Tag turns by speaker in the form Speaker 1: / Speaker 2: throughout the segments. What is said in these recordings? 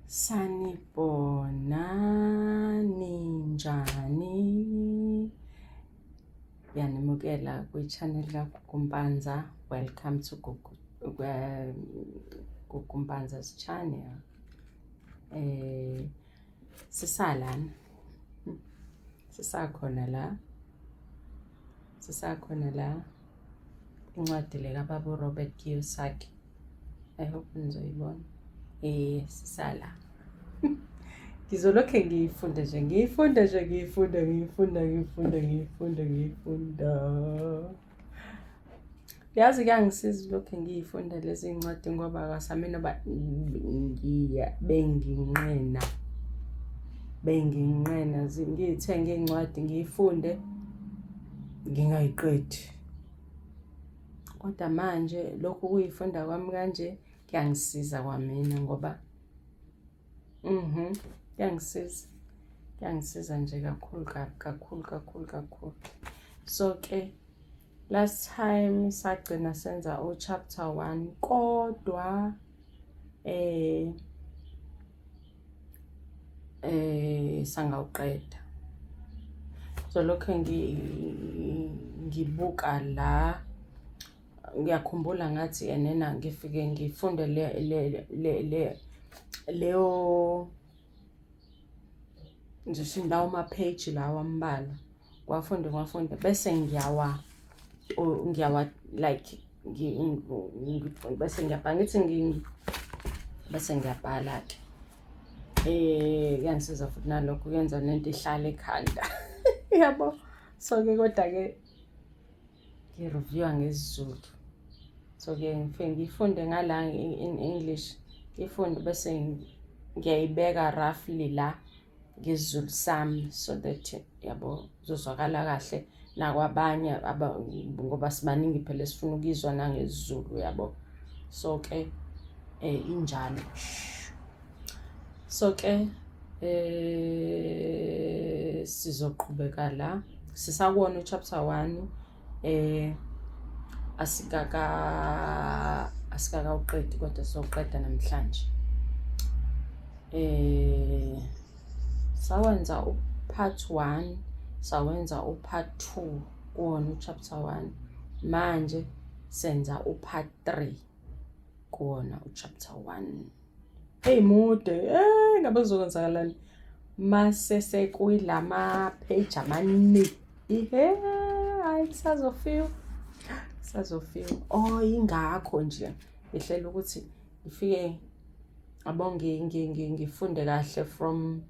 Speaker 1: Sanibonani, njani? Ngiyanimukela kwi-channel kaGugu Mpanza. Welcome to Gugu, Gugu Mpanza's channel. Sisalana. Sisakhona la. Sisakhona la. Incwadi le kababa uRobert Kiyosaki. I hope nizoyibona. Sisala. Ngizolokhe ngiyifunda nje, ngiyifunda nje, ngiyifunda, ngiyifunda, ngiyifunda, ngiyifunda, ngiyifunda. Yazi kuyangisiza lokhu ngiyifunda lezi ncwadi ngoba kwasami noba ngiya benginqena benginqena ngiyithenge iy'ncwadi ngiyifunde ngingayiqedi. Kodwa manje lokhu kuyifunda kwami kanje kuyangisiza kwamina ngoba kuyangisiza. Kuyangisiza nje kakhulu kabi kakhulu kakhulu kakhulu. So-ke last time sagcina senza u-chapter 1 kodwa sangawuqeda. So lokho ngibuka la ngiyakhumbula ngathi enena ngifike ngifunde le le le le leyo nje lawo ma-page lawa ambalwa ngiwafunde ngiwafunde bese ngiyawa ngiyawa like bese ngiyabhala ngithi bese ngiyabhala-ke. Kuyangisiza futhi nalokho kuyenza nento ihlale ekhanda yabo. So-ke kodwa-ke ngi-review-a ngesiZulu. So-ke ngifike ngiyifunde ngala in English, ngiyifunde bese ngiyayibeka roughly la ngesiZulu sami so that yabo kuzozwakala kahle nakwabanye ngoba sibaningi phela esifuna ukuyizwa nangesiZulu yabo. So-ke injalo. So-ke sizoqhubeka la sisakuwona u-chapter 1 asikakawuqedi kodwa sizoqeda namhlanje. Sawenza u-part 1, sawenza u-part 2 kuwona u-chapter 1. Manje senza u-part 3 kuwona u-chapter 1. Hey mude, ngabe kuzokwenzakalani mase sekuyilama page amaningi. Ihe, hayi kusazofiwa. Kusazofiwa. Oh, ingakho nje ngihlela ukuthi ngifike yabo ngifunde kahle from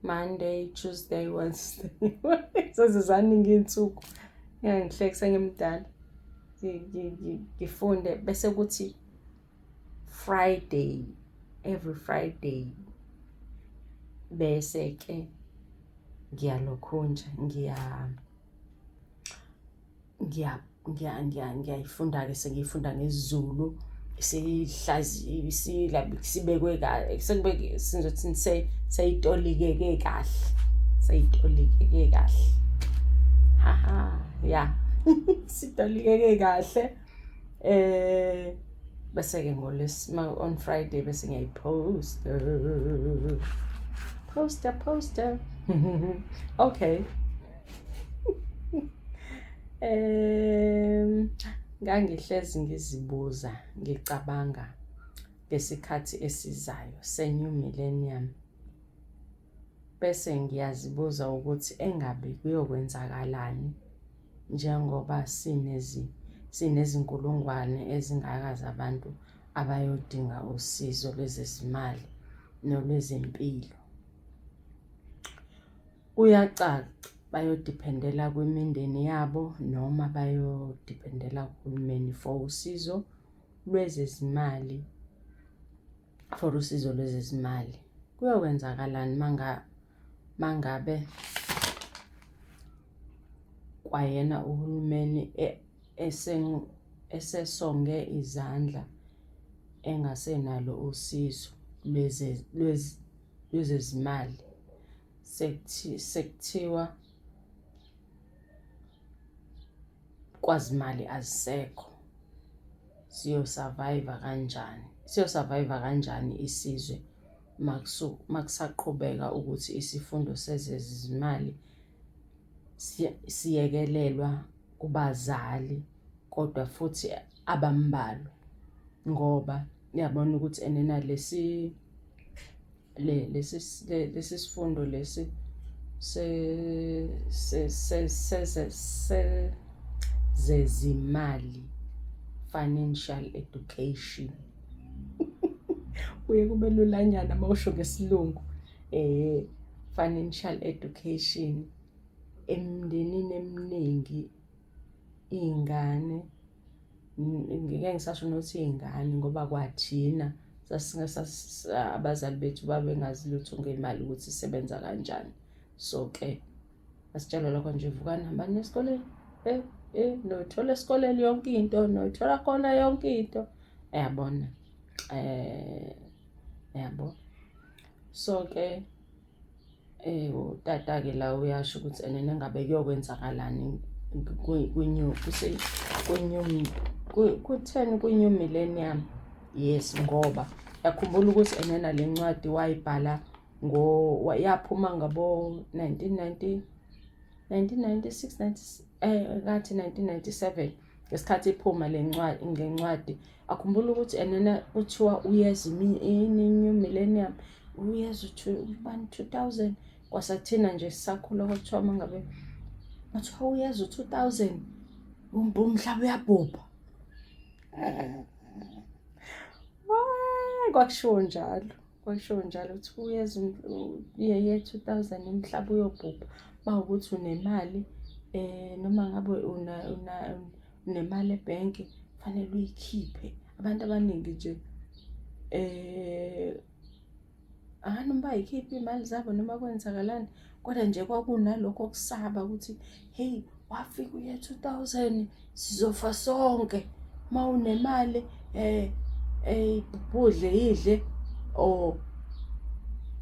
Speaker 1: Monday, Tuesday, Wednesday. Sezizaningi iy'nsuku. Ngiyangihleki sengimdala. Ngifunde bese kuthi Friday, every Friday bese ke ngiyalokhunja ngiyayifunda-ke sengiyifunda ngesiZulu sibekwe kahle sekubeke sizothini seyitolikeke kahle seyitolikeke kahle haha ya sitolikeke kahle bese-ke on Friday bese ngiyayiposta poster poster okay. Ngangihlezi ngizibuza ngicabanga ngesikhathi esizayo se-new millennium bese ngiyazibuza ukuthi engabe kuyokwenzakalani njengoba sinezinkulungwane ezingaka zabantu abayodinga usizo lwezezimali nolwezempilo. Kuyacaca bayodiphendela kwimindeni yabo noma bayodiphendela kuhulumeni for usizo lwezezimali for usizo lwezezimali. Kuyokwenzakalani mangabe kwayena uhulumeni esesonge izandla engasenalo usizo lwezezimali sekuthiwa kwazimali azisekho, siyo-survive-a kanjani? Siyo-survive-a kanjani isizwe Makusaqhubeka ukuthi isifundo sezezimali siyekelelwa kubazali kodwa futhi abambalwa ngoba uyabona ukuthi enena lesi lesi lesi sifundo lesi sezezimali, financial education. Kuye kube lulanyana uma usho ngesilungu, financial education. Emndenini eminingi iy'ngane, ngeke ngisasho nokuthi iy'ngane ngoba kwathina abazali bethu babengazi lutho ngemali ukuthi isebenza kanjani. So-ke asitshelwa lokho nje, vukani hambani esikoleni, noyithola esikoleni yonke into, noyithola khona yonke into, uyabona, yabo. So-ke utata-ke la uyasho ukuthi enene ngabe kuyokwenzakalani kwi-new kutheni kwi-new millennium. Yes, ngoba yakhumbula ukuthi enena le ncwadi wayibhala ngo yaphuma ngabo 1990 1996 ngathi 1997 ngesikhathi iphuma le ncwadi ngencwadi. Akhumbula ukuthi enena kuthiwa uyeza i-new millennium, uyeza ubani 2000, kwasathina nje sisakhula kwakuthiwa uma ngabe kuthiwa uyeza u-2000 umhlaba uyabhubha. Kwakushiwo njalo, kwakushiwo njalo ukuthi uyeza ye 2000 umhlaba uyobhubha. Uma ukuthi unemali noma ngabe unemali ebhenki kufanele uyikhiphe. Abantu abaningi nje anganoma bayikhiphe iy'mali zabo noma kwenzakalani, kodwa nje kwakunalokho okusaba ukuthi hey, wafika uye 2000 sizofa sonke. Uma unemali ibhubhudle idle or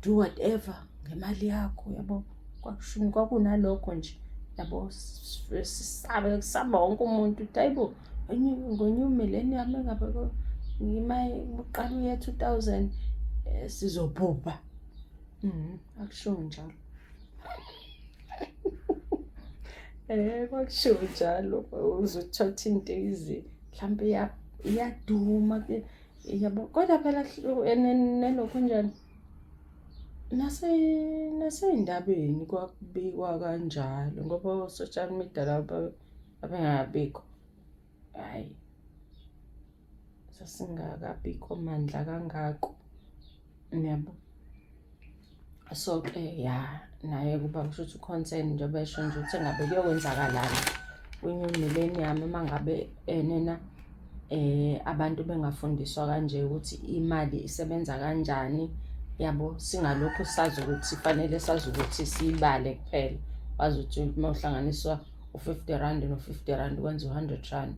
Speaker 1: do whatever ngemali yakho, yabo. Kwakushuni kwakunalokho nje, yabo, sisabe kusaba wonke umuntu ukuthi hayibo ngo-new millennium engabe uqala uye 2000 sizobhubha. Akushiwo njalo. Kwakushiwo njalo, uzothatha into ize mhlampe iyaduma yabo, kodwa phela nelokhu njani nasey'ndabeni kwakubikwa kanjalo ngoba o-social media laba babengabikho. Hhayi, sasingakabikho mandla kangako, yabo. So-ke ya, naye kuba kusho ukuthi u-concern njengoba esho nje ukuthi engabe kuyokwenzakalani kwi-new millennium uma ngabe nena abantu bengafundiswa kanje ukuthi imali isebenza kanjani, yabo. Singalokhu sazi ukuthi fanele sazi ukuthi siyibale kuphela, wazi ukuthi uma uhlanganiswa u-50 rand no-50 rand kwenza u-100 rand.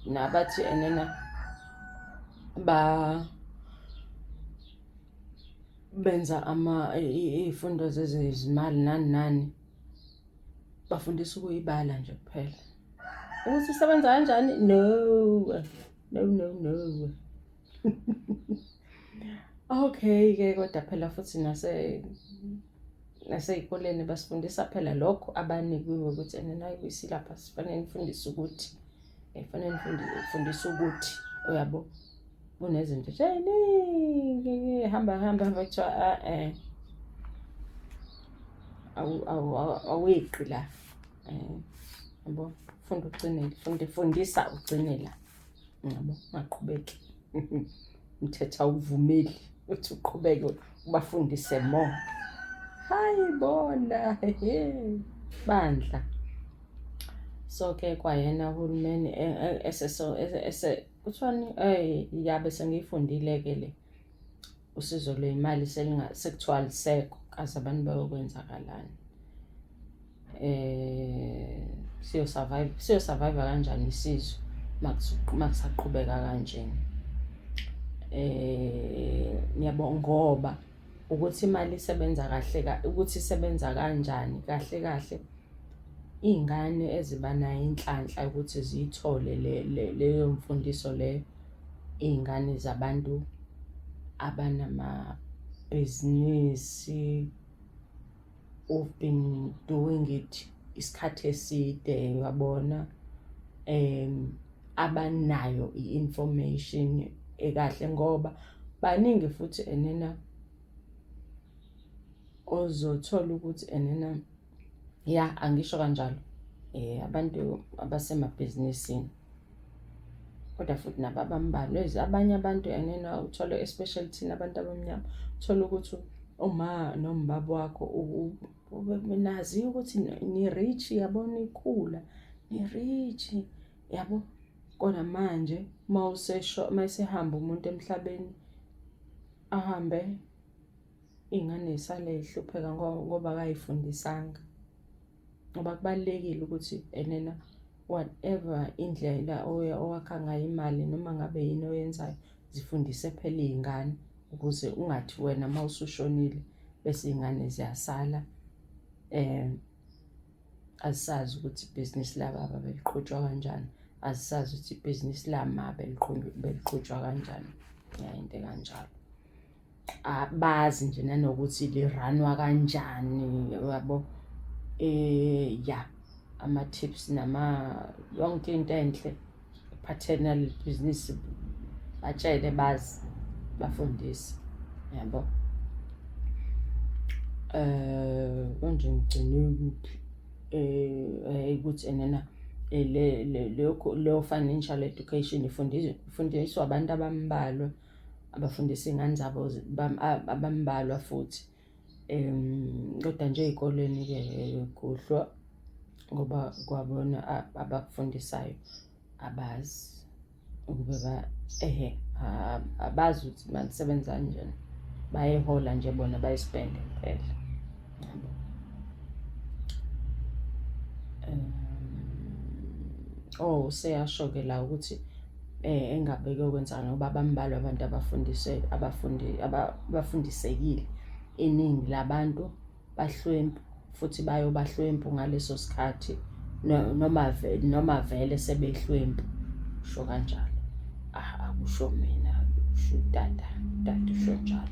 Speaker 1: Nabathi enena ba benza ama iy'fundo zezezimali nani nani, bafundisa ukuyibala nje kuphela. Ukuthi isebenza kanjani, no no no no. Okay-ke, kodwa phela futhi nasey'koleni basifundisa phela lokho abanikiwe ukuthi ene nayi kuyisilapha sifanele nifundise ukuthi fanele nifundise ukuthi, uyabo, kunezinto nje ey'ningi hamba hamba hamba kuthiwa aweqi la, yabo, funda ugcine, funda, fundisa ugcine la, yabo, ungaqhubeki. Umthetho awuvumeli ukuthi uqhubeke ubafundise more. Hayi bona, he bandla. So-ke kwayena uhulumeni ese kuthiwani, yabe sengiyifundile-ke le, usizo lwey'mali sekuthiwa alisekho, kaze abantu bayokwenzakalani? Siyo-survive, siyo-survive kanjani isizwe makusaqhubeka kanjena? Ngiyabonga ngoba ukuthi imali isebenza kahle, ukuthi isebenza kanjani kahle kahle, iy'ngane eziba nayo inhlanhla ukuthi ziyithole leyo mfundiso leyo, iy'ngane zabantu Abanamabhizinisi who've been doing it isikhathi eside, uyabona, abanayo i-information ekahle, ngoba baningi futhi enena ozothola ukuthi enena, ya, angisho kanjalo, abantu abasemabhizinisini, kodwa futhi nabo abambalwa. Abanye abantu enena uthole, especially thina abantu abamnyama, uthola ukuthi uma noma ubaba wakho naziyo ukuthi ni-rich, yabona, ikhula ni-rich, yabo. Kodwa manje mawusesho mayesehamba umuntu emhlabeni, ahambe iy'ngane y'sale y'hlupheka ngoba akay'fundisanga. Ngoba kubalulekile ukuthi enena whatever indlela owakha ngayo imali, noma ngabe yini oyenzayo, zifundise phela iy'ngane, ukuze ungathi wena uma usushonile bese iy'ngane ziyasala azisazi ukuthi ibhizinisi lababa beliqhutshwa kanjani, azisazi ukuthi ibhizinisi lama beliqhutshwa kanjani, ya, into ekanjalo. Abazi nje nanokuthi li-run-wa kanjani, yabo. Ya, ama-tips nama yonke into enhle ephathene naleli bhizinisi, batshele bazi, bafundise, yabo. Konje ngigcine kuphi? Ukuthi enena le lokho leyo financial education ifundiswa abantu abambalwa, abafundisa iy'ngane zabo abambalwa futhi. Kodwa nje ey'koleni-ke kuhlwa, ngoba kwabona abakufundisayo abazi ukube ba ehe abazi ukuthi imali isebenza kanjani, bayayihola nje bona, bayi-spend-e kuphela, yabo. Oh, useyasho-ke la ukuthi engabe kuyokwenzakala ngoba bambalwa abantu abafundise abafundi abafundisekile. Iningi labantu bahlwempu futhi bayobahlwempu ngaleso sikhathi, noma vele sebehlwempu, usho kanjalo. Ah, akusho mina, kusho utata, utata usho njalo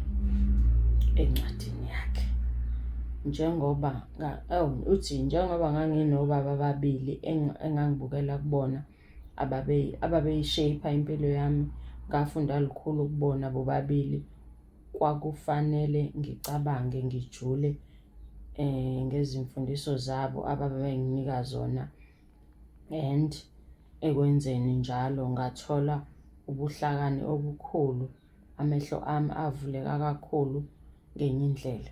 Speaker 1: encwadini yakhe. Njengoba oh, uthi njengoba nganginobaba ababili engangibukela kubona ababeyi-shape-a impilo yami, ngafunda lukhulu kubona bobabili. Kwakufanele ngicabange ngijule ngezimfundiso zabo ababenginika zona, and ekwenzeni njalo ngathola ubuhlakani obukhulu, amehlo ami avuleka kakhulu ngenye indlela.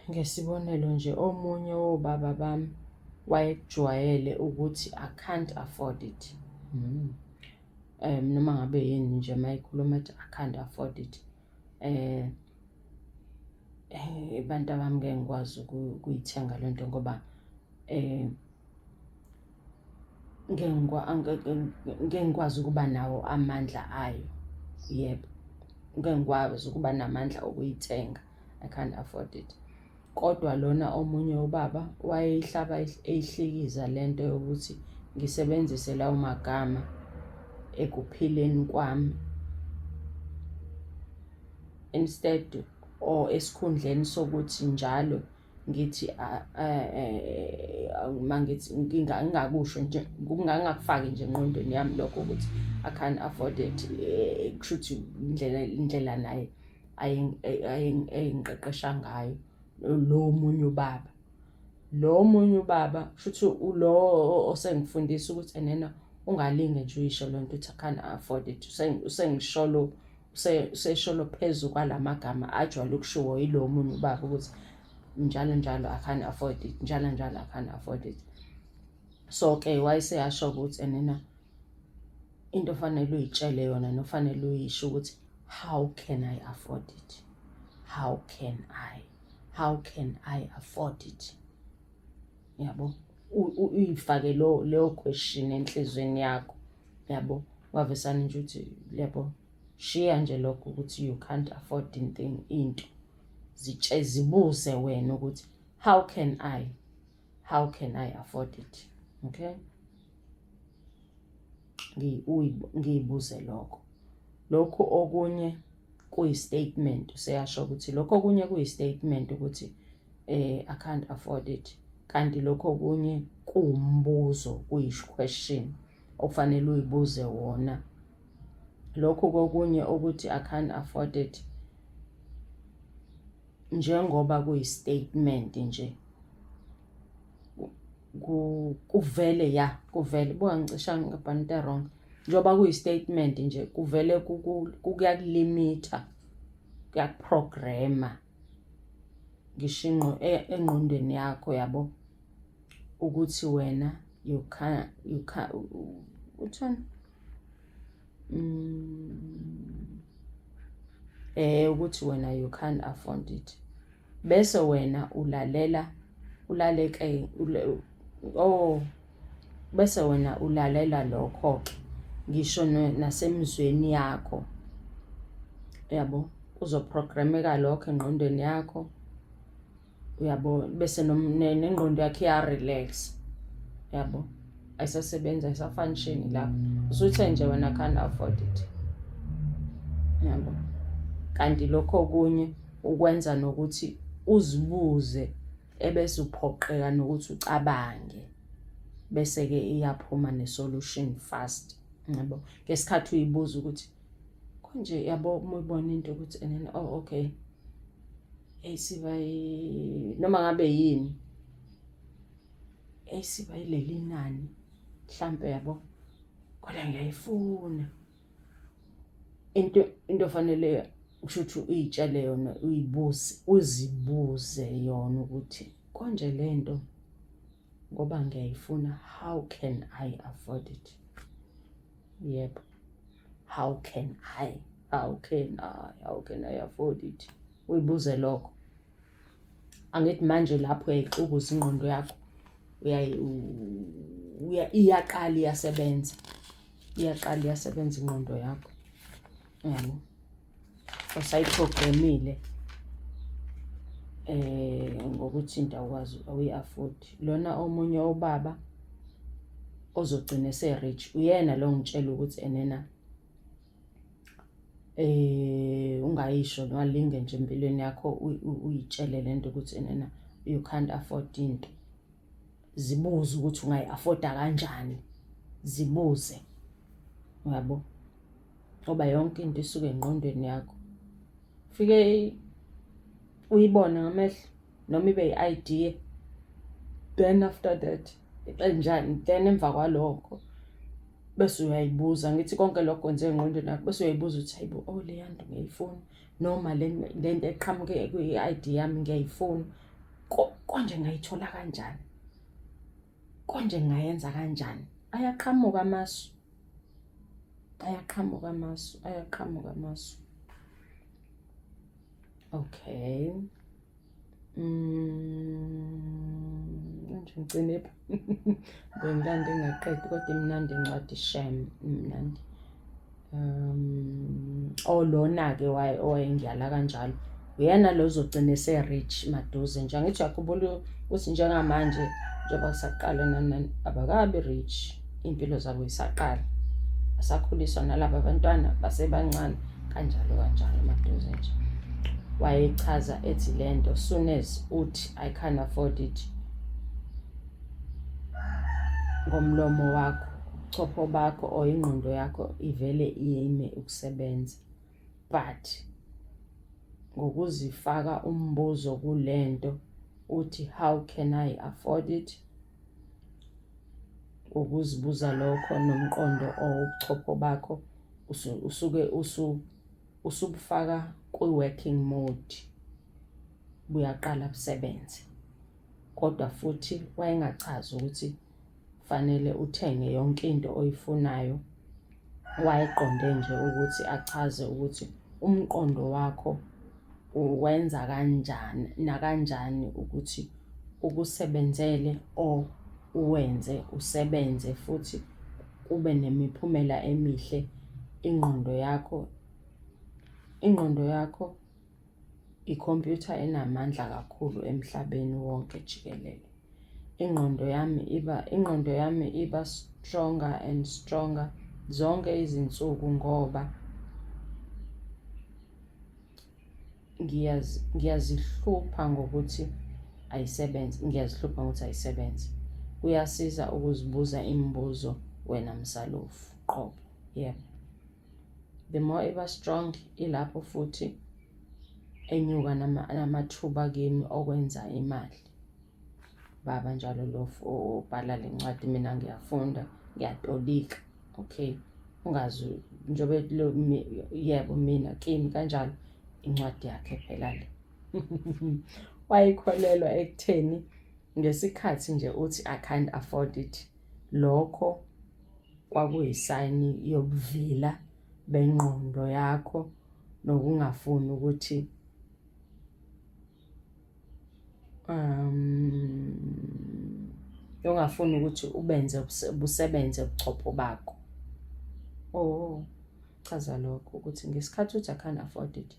Speaker 1: Ngesibonelo nje, omunye wobaba bami wayekujwayele ukuthi, "I can't afford it." Noma ngabe yini nje mayekhuluma ethi, "I can't afford it." Bantu bami, ngeke ngikwazi ukuyithenga le nto ngoba ngeke ngikwazi ukuba nawo amandla ayo. Yebo, ngeke ngikwazi ukuba namandla okuyithenga. I can't afford it. Kodwa lona omunye ubaba wayeyihlaba eyihlikiza lento yokuthi ngisebenzise lawo magama ekuphileni kwami, instead or esikhundleni sokuthi njalo ngithi mangithi ngingakusho nje, ngingakufaki nje engqondweni yami lokho ukuthi I can't afford it. Kusho ukuthi indlela naye ayengiqeqesha ngayo lo munye ubaba, lo munye ubaba, kusho ukuthi lo osengifundisa ukuthi enena ungalinge nje uyisho lento ukuthi I can't afford it, usengisholo, usesholo phezu kwalamagama ajwayele ukushiwo yilo munye ubaba ukuthi njalo njalo I can't afford it, njalo njalo I can't afford it. So-ke wayeseyasho ukuthi enena into ofanele uyitshele yona nofanele uyisho ukuthi, "How can I afford it? How can I, how can I afford it?" Yabo, uyifake lo leyo question enhlizweni yakho, yabo. Wavesane nje uthi, yabo, shiya nje lokho ukuthi you can't afford into, zitshe, zibuze wena ukuthi, "How can I, how can I afford it?" Okay, ngiyibuze lokho. Lokhu okunye kuyi-statement, useyasho ukuthi lokho okunye kuyi-statement ukuthi I can't afford it, kanti lokho okunye kuwumbuzo, kuyi-question okufanele uyibuze wona. Lokhu kokunye ukuthi I can't afford it, njengoba kuyi-statement nje, kuvele ya kuvele buka ngicisha ngabhala into wrong. Njengoba kuyi-statement nje, kuvele kuyakulimitha, kuyakuprograma ngisho engqondweni yakho, yabo, ukuthi wena you can uthani ukuthi wena you can't afford it, bese wena ulalela ulaleke oh bese wena ulalela lokho ke ngisho nasemzweni yakho, yabo, kuzoprogrameka lokho engqondweni yakho, uyabo, bese nengqondo yakho iya-relax, yabo, ayisasebenzi, ayisa-function lapho usuthe nje wena can't afford it, yabo. Kanti lokho okunye ukwenza nokuthi uzibuze, ebese uphoqeka nokuthi ucabange, bese-ke iyaphuma ne-solution fast, yabo, ngesikhathi uyibuza ukuthi konje, yabo, uma uyibona into ukuthi and then, oh okay, eyisiba noma ngabe yini eyisiba yileli nani mhlambe, yabo, kodwa ngiyayifuna into fanele usho ukuthi uyitshele yona, uyibuze, uzibuze yona ukuthi konje lento ngoba ngiyayifuna, how can I afford it? Yebo, how can I afford it? Uyibuze lokho. Angithi manje lapho uyayixukuza ingqondo yakho, iyaqala iyasebenza, iyaqala iyasebenza ingqondo yakho, yabo, usayiprogramile ngokuthi into awukwazi, awuyi-afford. Lona omunye ubaba ozogcina ese-rich, uyena lo ngitshela ukuthi enena ungayisho, ungalinge nje empilweni yakho uyitshele lento ukuthi enena you can't afford into. Zibuze ukuthi ungayi-afforda kanjani, zibuze, uyabo, ngoba yonke into isuke engqondweni yakho. Fike uyibone ngamehlo noma ibe i-idea, then after that kanjani, then emva kwalokho bese uyayibuza. Ngithi konke lokho kwenzeka engqondweni yakho, bese uyayibuza ukuthi hayibo, oh, leya nto ngiyayifuna, noma le nto eqhamuke kwi-idea yami ngiyayifuna, konje ngayithola kanjani, konje ngayenza kanjani? Ayaqhamuka amasu, ayaqhamuka amasu, ayaqhamuka amasu. Okay, manje ngigcine bengilanda engaqedi, kodwa imnandi incwadi, shame, imnandi. Oh, lona-ke owayengiyala kanjalo uyena lo ozogcina ese-rich maduze nje. Angithi uyakhumbula ukuthi njengamanje njengoba kusaqala nani nani, abakabi rich, iy'mpilo zabo yisaqala, basakhuliswa nalaba bantwana basebancane, kanjalo kanjalo. Maduze nje wayechaza ethi lento soon as uthi I can't afford it ngomlomo wakho, ubuchopho bakho or ingqondo yakho ivele ime ukusebenza, but ngokuzifaka umbuzo kulento uthi how can I afford it, ukuzibuza lokho nomqondo or ubuchopho bakho usuke usubufaka kwi-working mode, buyaqala busebenze. Kodwa futhi wayengachazi ukuthi fanele uthenge yonke into oyifunayo, wayeqonde nje ukuthi achaze ukuthi umqondo wakho uwenza kanjani nakanjani ukuthi ukusebenzele or uwenze usebenze futhi kube nemiphumela emihle. Ingqondo yakho ikhompyutha enamandla kakhulu emhlabeni wonke jikelele. Ingqondo yami iba stronger and stronger zonke izinsuku ngoba Ngiyazihlupha ngokuthi ayisebenze, ngiyazihlupha ngokuthi ayisebenze. Kuyasiza ukuzibuza imibuzo wena msalofu qobo. Yebo. The more iba strong ilapho futhi enyuka namathuba kimi okwenza imali. Baba njalo lo obhala le ncwadi mina ngiyafunda ngiyatolika okay ungazi njengoba yebo mina kimi kanjalo incwadi yakhe phela le wayikholelwa ekutheni ngesikhathi nje uthi I can't afford it lokho kwakuyisayini yobuvila bengqondo yakho nokungafuni ukuthi ungafuni ukuthi ubenze busebenze ubuchopho bakho. Oh, chaza lokho ukuthi ngesikhathi uthi I can't afford it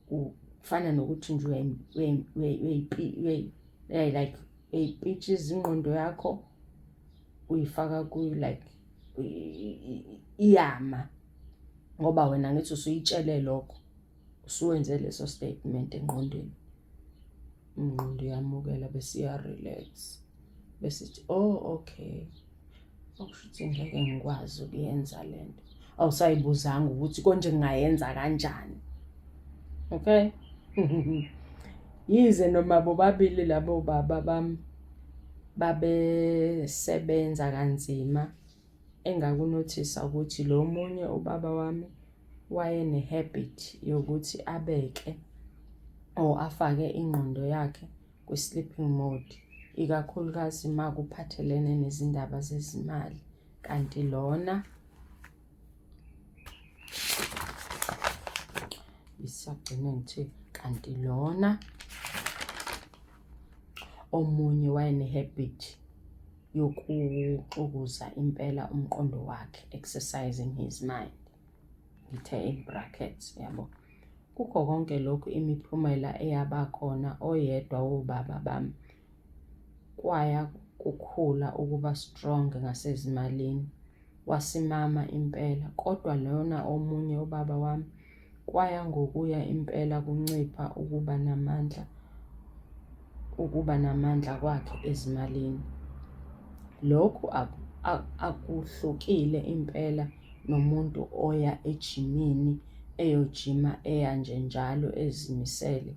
Speaker 1: kufana nokuthi nje like uyayipitshiza ingqondo yakho uyifaka ku like iyama ngoba wena ngithi usuyitshele lokho. Usuwenze leso statement engqondweni, ingqondo iyamukela bese iya-relax bese ithi oh okay, okusho ukuthi ngeke ngikwazi ukuyenza le nto. Awusayibuzanga ukuthi konje ngingayenza kanjani, okay? Yize noma bobabili labo baba bami babesebenza kanzima Engakunothisa ukuthi lo munye ubaba wami wayene-habit yokuthi abeke or afake ingqondo yakhe kwi-sleeping mode, ikakhulukazi uma kuphathelene nezindaba zezimali. Kanti lona isagcine ngithi kanti lona omunye wayene-habit yokuxukuza impela umqondo wakhe, exercising his mind, ngithe in brackets, yabo. Kukho konke lokhu imiphumela eyaba khona oyedwa wobaba bami kwaya kukhula ukuba strong ngasezimalini wasimama impela kodwa lona omunye ubaba wami kwaya ngokuya impela kuncipha ukuba namandla ukuba namandla kwakhe ezimalini. Lokhu akuhlukile impela nomuntu oya ejimini eyojima eya nje njalo ezimisele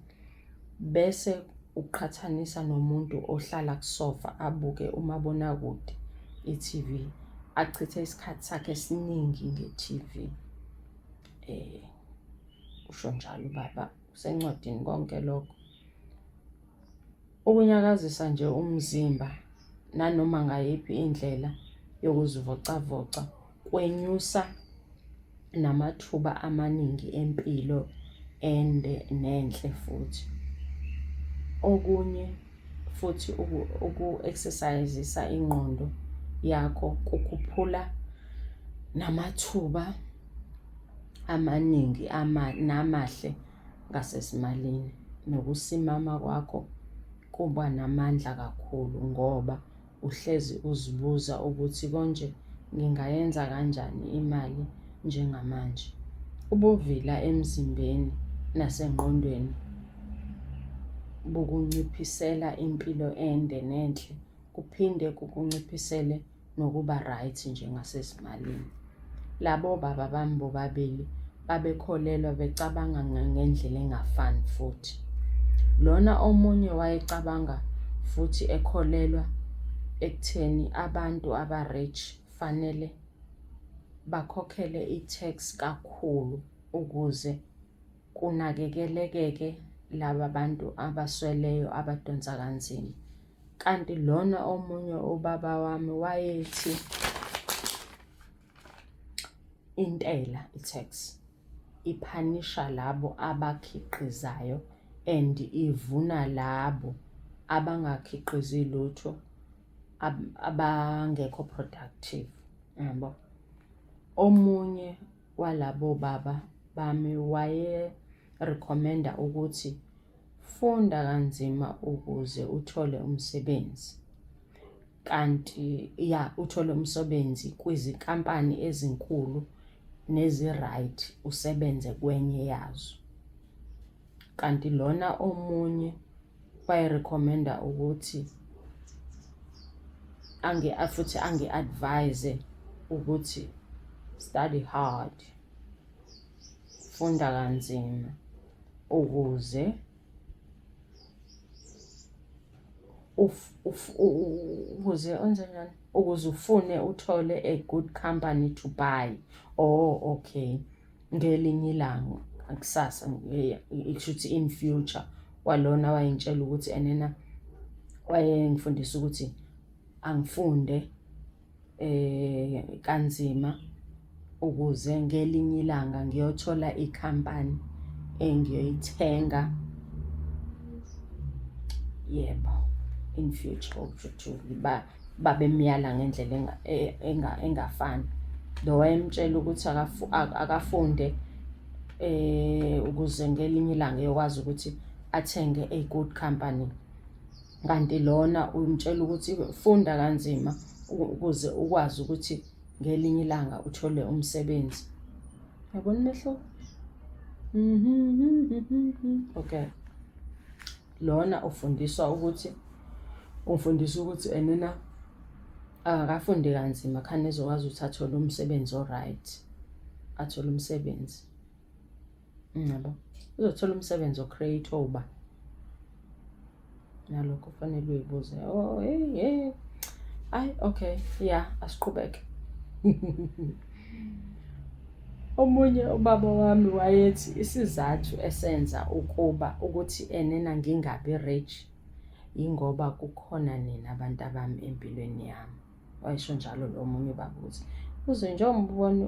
Speaker 1: bese uqhathanisa nomuntu ohlala kusofa abuke umabonakude, i-TV, achithe isikhathi sakhe esiningi nge-TV. Eh usho njalo ubaba usencwadini konke lokho. Ukunyakazisa nje umzimba nanoma ngayiphi indlela yokuzivocavoca kwenyusa namathuba amaningi empilo ende nenhle futhi. Okunye futhi uku-exercise-isa ingqondo yakho kukhuphula namathuba amaningi namahle ngasezimalini nokusimama kwakho kuba namandla kakhulu ngoba uhlezi uzibuza ukuthi konje ngingayenza kanjani imali njengamanje. Ubuvila emzimbeni nasengqondweni bukunciphisela impilo ende nenhle kuphinde kukunciphisele nokuba right nje ngasezimalini. Labo baba bami bobabili babekholelwa becabanga ngendlela engafani futhi. Lona omunye wayecabanga futhi ekholelwa ekutheni abantu aba-rich fanele bakhokhele i-tax kakhulu ukuze kunakekelekeke laba bantu abasweleyo abadonsa kanzima. Kanti lona omunye ubaba wami wayethi intela, i-tax, iphanisha labo abakhiqizayo and ivuna labo abangakhiqizi lutho abangekho productive, yabo. Omunye walabo baba bami waye-recommend-a ukuthi Funda kanzima ukuze uthole umsebenzi. Kanti ya uthole umsebenzi kwizinkampani ezinkulu nezi-right usebenze kwenye yazo. Kanti lona omunye wayerekhomenda ukuthi angi futhi angi-advise ukuthi study hard, funda kanzima ukuze ukuze wenze njani, ukuze ufune uthole a good company to buy. Oh okay, ngelinye ilanga kusasa, kusho ukuthi in future, walona wayengitshela ukuthi enena wayengifundisa ukuthi angifunde kanzima ukuze ngelinye ilanga ngiyothola ikhampani engiyoyithenga, yebo, in future. Okusho ukuthi babemyala ngendlela engafani. Lo wayemtshela ukuthi akafunde ukuze ngelinye ilanga eyokwazi ukuthi athenge a good company, kanti lona umtshela ukuthi funda kanzima ukuze ukwazi ukuthi ngelinye ilanga uthole umsebenzi. Yabona umehluko? Okay. Lona ufundiswa ukuthi ufundisa ukuthi enena akafunde kanzima khane ezokwazi ukuthi athole umsebenzi o-right, athole umsebenzi. Yabo, uzothola umsebenzi o-create uba nalokho kufanele uyibuze. Oh hey hey, hayi okay, yeah, asiqhubeke. Omunye ubaba wami wayethi isizathu esenza ukuba ukuthi enena ngingabi rich yingoba kukhona nina abantu abami empilweni yami. Wayesho njalo lo omunye ubaba ukuthi uze njengoba ubona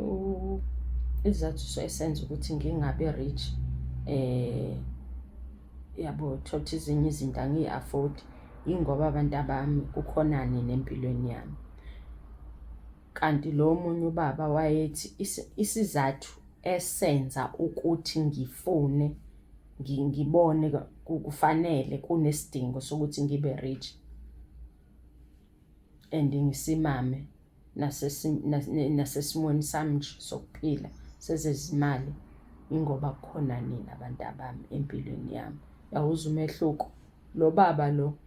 Speaker 1: isizathu esenza ukuthi ngingabi rich, yabo, thola ezinye izinto angiyi-afford, yingoba abantu abami kukhona nina empilweni yami. Kanti lo omunye ubaba wayethi isizathu esenza ukuthi ngifune ngibone kufanele kunesidingo sokuthi ngibe rich and ngisimame nasesimweni sami nje sokuphila sezezimali, ingoba kukhona nina abantu abami empilweni yami. Yawuzwa umehluko? Lo baba lo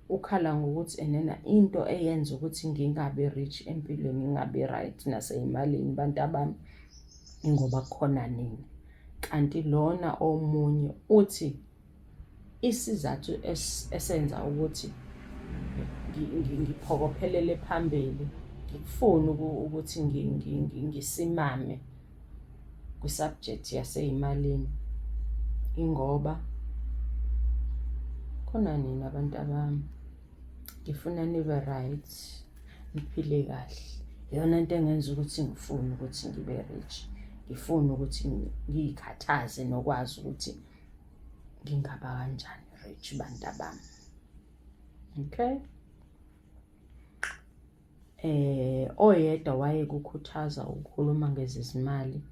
Speaker 1: ukhala ngokuthi enena into eyenza ukuthi ngingabi rich empilweni, ngingabi right nasey'malini bantu abami, ingoba kukhona nina. Kanti lona omunye uthi isizathu esenza ukuthi ngiphokophelele phambili, ngikufune ukuthi ngisimame kwi-subject yasey'malini, ingoba khona nina abantu abami, ngifuna nibe right, niphile kahle. Iyona nto engenza ukuthi ngifune ukuthi ngibe rich, ngifune ukuthi ngiy'khathaze nokwazi ukuthi ngingaba kanjani rich bantu abami. Okay. Oyedwa wayekukhuthaza ukukhuluma ngezezimali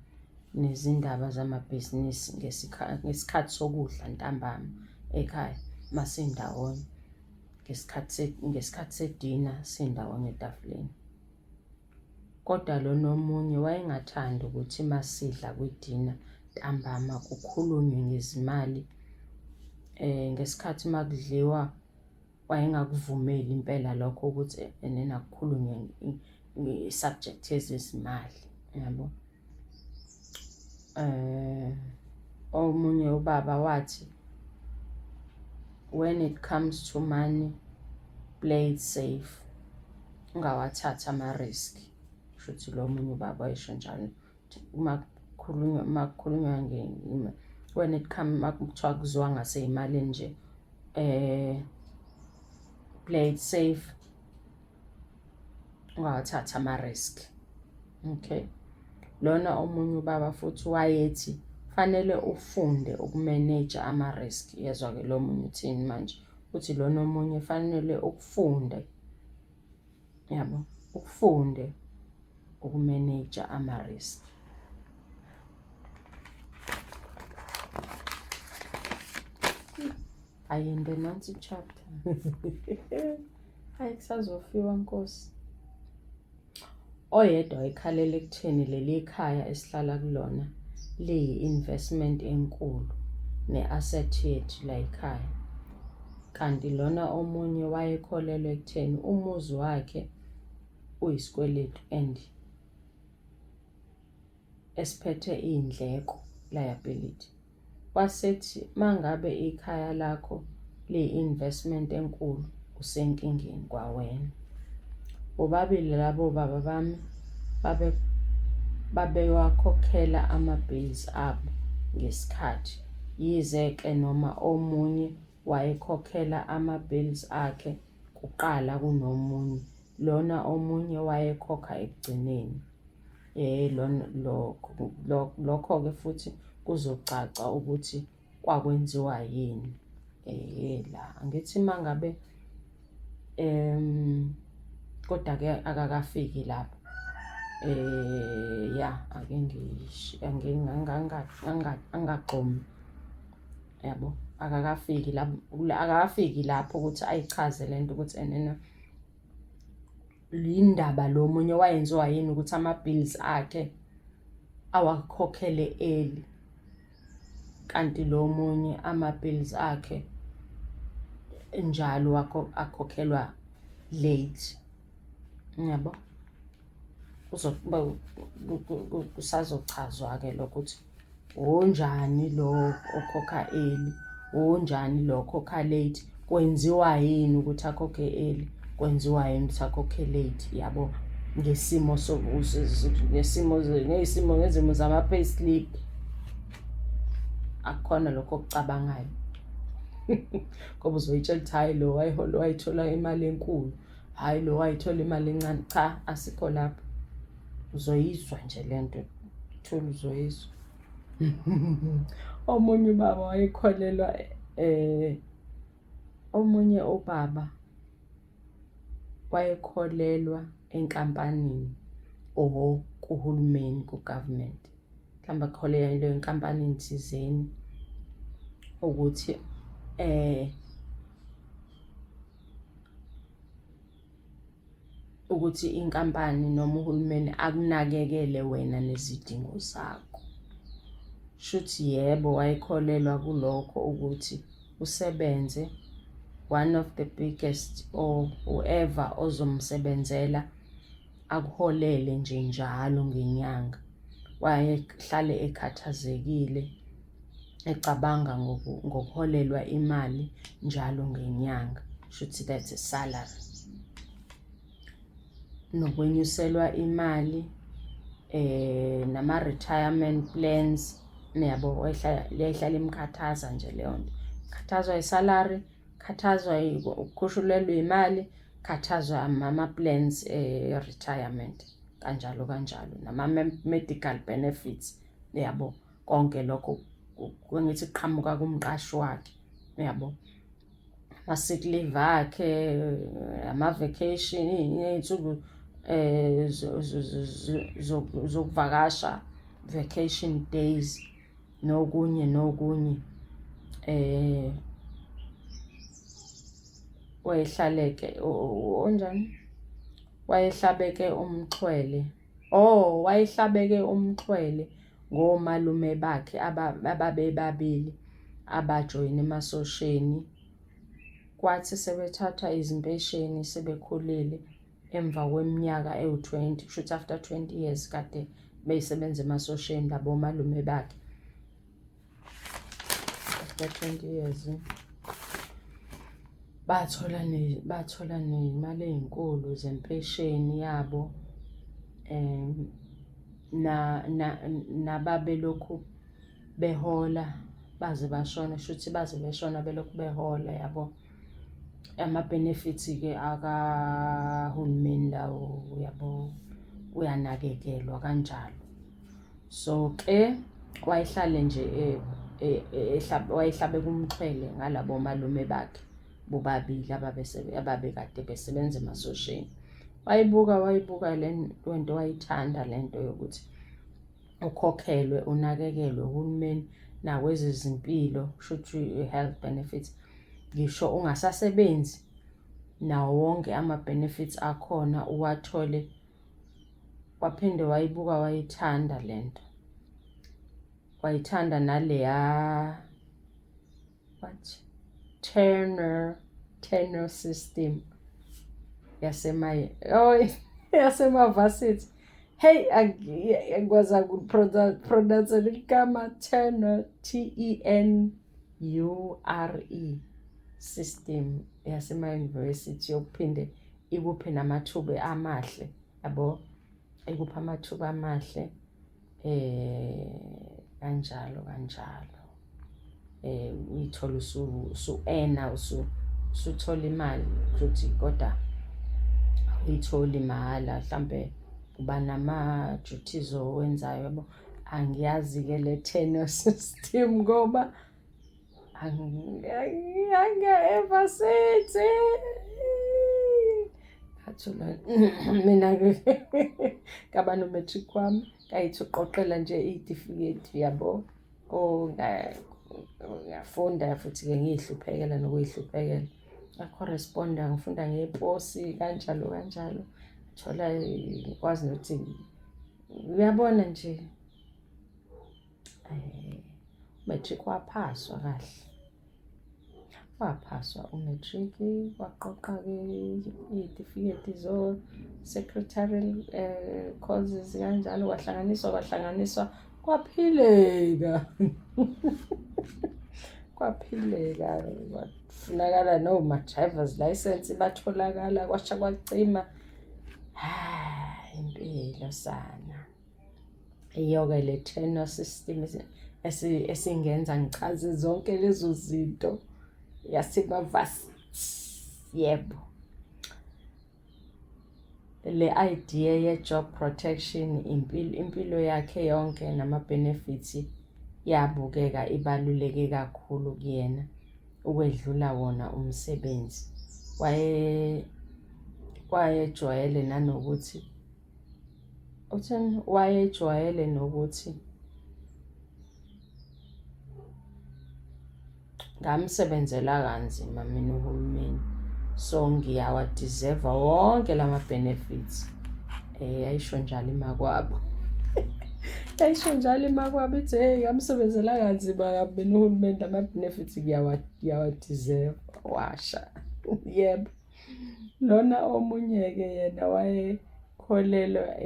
Speaker 1: nezindaba zamabhizinisi ngesikhathi sokudla ntambama ekhaya masindawonye, ngesikhathi sedina sindawonye etafuleni. Kodwa lona omunye wayengathandi ukuthi masidla kwidina ntambama kukhulunywe ngezimali. Ngesikhathi makudliwa wayengakuvumeli impela lokho ukuthi enena kukhulunywe nge-subject yezezimali, yabo. Omunye ubaba wathi when it comes to money, play it safe, ungawathathi ama-risk. Kushuthi lo omunye ubaba wayesho njalo uma kukhulunywa when it come uma kuthiwa kuziwa ngasey'malini nje, play it safe, ungawathathi ama-risk. Okay. Lona omunye ubaba futhi wayethi fanele ufunde ukumeneja ama-risk. Yezwa-ke lo munye uthini manje, uthi lona omunye fanele ukufunde, yabo, ukufunde ukumeneja ama-risk. Ayinde nansi chapter. Hayi, kusazofiwa Nkosi. Oyedwa wayekhalela ekutheni leli khaya esihlala kulona liyi-investment enkulu. ne-asset yethu layikhaya. Kanti lona omunye wayekholelwa ekutheni umuzi wakhe uyisikweletu and esiphethe iy'ndleko, liability. Wasethi mangabe ikhaya lakho liyi-investment enkulu usenkingeni kwawena. Bobabili labo baba bami babewakhokhela ama-bills abo ngesikhathi, yize-ke noma omunye wayekhokhela ama-bills akhe kuqala kunomunye, lona omunye wayekhokha ekugcineni. Lokho-ke futhi kuzocaca ukuthi kwakwenziwa yini. La angithi uma ngabe kodwa-ke akakafiki lapho. Ya ake angagxomi yabo, akakafiki lapho, akakafiki lapho ukuthi ayichaze le nto ukuthi enena yindaba lo munye wayenziwa yini ukuthi ama-bills akhe awakhokhele early, kanti lo munye ama-bills akhe njalo akhokhelwa late, yabo. Kusazochazwa-ke lokho ukuthi onjani lo okhokha early, onjani lo okhokha late, kwenziwa yini ukuthi akhokhe early, kwenziwa yini ukuthi akhokhe late, yabo. Ngesimo ngesimo ngey'simo ngezimo zama-payslip, akukhona lokho okucabangayo ngoba uzoyitshela ukuthi hhayi lo wayihola wayithola imali enkulu, hhayi lo wayithola imali encane. Cha, asikho lapho. Uzoyizwa nje le nto, thula uzoyizwa. Omunye ubaba wayekholelwa omunye ubaba wayekholelwa enkampanini or kuhulumeni, ku-government. Mhlawumbe akholelwa enkampanini thizeni ukuthi ukuthi inkampani noma uhulumeni akunakekele wena nezidingo zakho. Shuthi yebo wayekholelwa kulokho ukuthi usebenze one of the biggest or whoever ozomsebenzela akuholele nje njalo ngenyanga. Wayehlale ekhathazekile ecabanga ngokuholelwa imali njalo ngenyanga, shuthi that's a salary. Nokwenyuselwa imali nama-retirement plans, niyabo, yayihlala imkhathaza nje leyo nto. Khathazwa i-salary, khathazwa ukukhushulelwa imali, khathazwa ama-plans e-retirement, kanjalo kanjalo, nama-medical benefits, yabo. Konke lokho ngithi kuqhamuka kumqashi wakhe, uyabo. Ama-sick leave akhe, ama-vacation, iy'nsuku zokuvakasha, vacation days, nokunye nokunye. Wayehlale-ke onjani? Wayehlabeke umxhwele. Oh, wayehlabeke umxhwele ngomalume bakhe ababebabili abajoyina emasosheni. Kwathi sebethatha izimpesheni sebekhulile emva kweminyaka ewu-20, kushuthi after 20 years kade beyisebenza emasosheni labo malume bakhe. After 20 years bathola bathola nemali ey'nkulu zempesheni yabo nababelokhu behola baze bashona, shuthi baze beshona belokhu behola, yabo. Ama-benefits-ke akahulumeni lawo, uyabo, uyanakekelwa kanjalo. So-ke wayehlale nje wayehlabeke umxhwele ngalabo malume bakhe bobabili ababekade besebenza emasosheni. Wayibuka wayibuka le nto, wayithanda le nto yokuthi ukhokhelwe unakekelwe uhulumeni nakwezezimpilo, kushuthi i-health benefits, ngisho ungasasebenzi nawo wonke ama-benefits akhona uwathole. Waphinde wayibuka wayithanda le nto, wayithanda naleya What? Tenure, tenure system yasema oh yasemavasithi. Hey, angikwazi ukupronounce ligama, tenure, T E N U R E system yasema-university yokuphinde ikuphe namathuba amahle, yabo, ikupha amathuba amahle kanjalo kanjalo, uyithola usu-earna, usuthola imali futhi, kodwa awuyitholi mahhala, mhlampe uba nama-duties owenzayo, yabo. Angiyazi-ke le tenure system ngoba angiyanga evasithi. Ngathola mina-ke ngaba no-matric wami, ngayithi uqoqela nje iy'tifiketi, yabo. Oh, ngafunda futhi-ke ngiy'hluphekela nokuy'hluphekela. Nga-correspond-a, ngifunda ngeposi kanjalo kanjalo. Thola ngikwazi nokuthi uyabona nje, matric waphaswa kahle. Waphaswa u-matric, waqoqa-ke iy'tifiketi zo-secretarial courses kanjalo, kwahlanganiswa kwahlanganiswa, kwaphileka. Kwaphileka, kwafunakala noma-driver's license batholakala, kwasha kwacima. Impilo sana. Iyo-ke le tenure system esingenza ngichaze zonke lezo zinto yasemavasithi, yebo. Le idea ye-job protection impilo yakhe yonke nama-benefits yabukeka ibaluleke kakhulu kuyena ukwedlula wona umsebenzi. Wayejwayele nanokuthi, uthini, wayejwayele nokuthi ngamsebenzela kanzima mina uhulumeni, so ngiyawa-deserve-a wonke lama-benefits. Yayisho njalo imakwabo. Yayisho njalo imakwabo ithi, hey, ngamsebenzela kanzima kabi mina uhulumeni, lama-benefits ngiyawa-deserve-a. Washa. Yebo. Lona omunye-ke yena wayekholelwa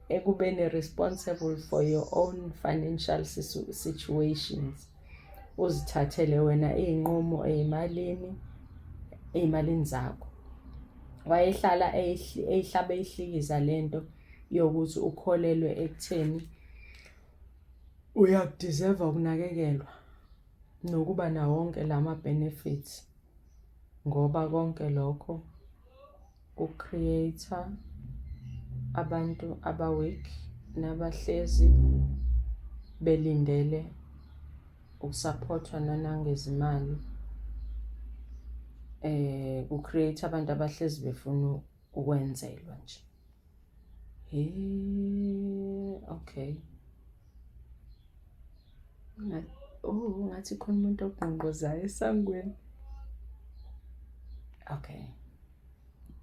Speaker 1: ekubeni responsible for your own financial situations. Uzithathele wena iy'nqumo ey'malini zakho. Wayehlala eyihlaba eyihlikiza lento yokuthi ukholelwe ekutheni uyaku-deserve-a ukunakekelwa nokuba nawo wonke lama-benefits, ngoba konke lokho ku-create-a abantu aba-weak nabahlezi belindele ukusaphothwa nanangezimali. Ku-create abantu abahlezi befuna ukwenzelwa nje. He, okay. Oh, ngathi khona umuntu ongqongqozayo esangweni. Okay.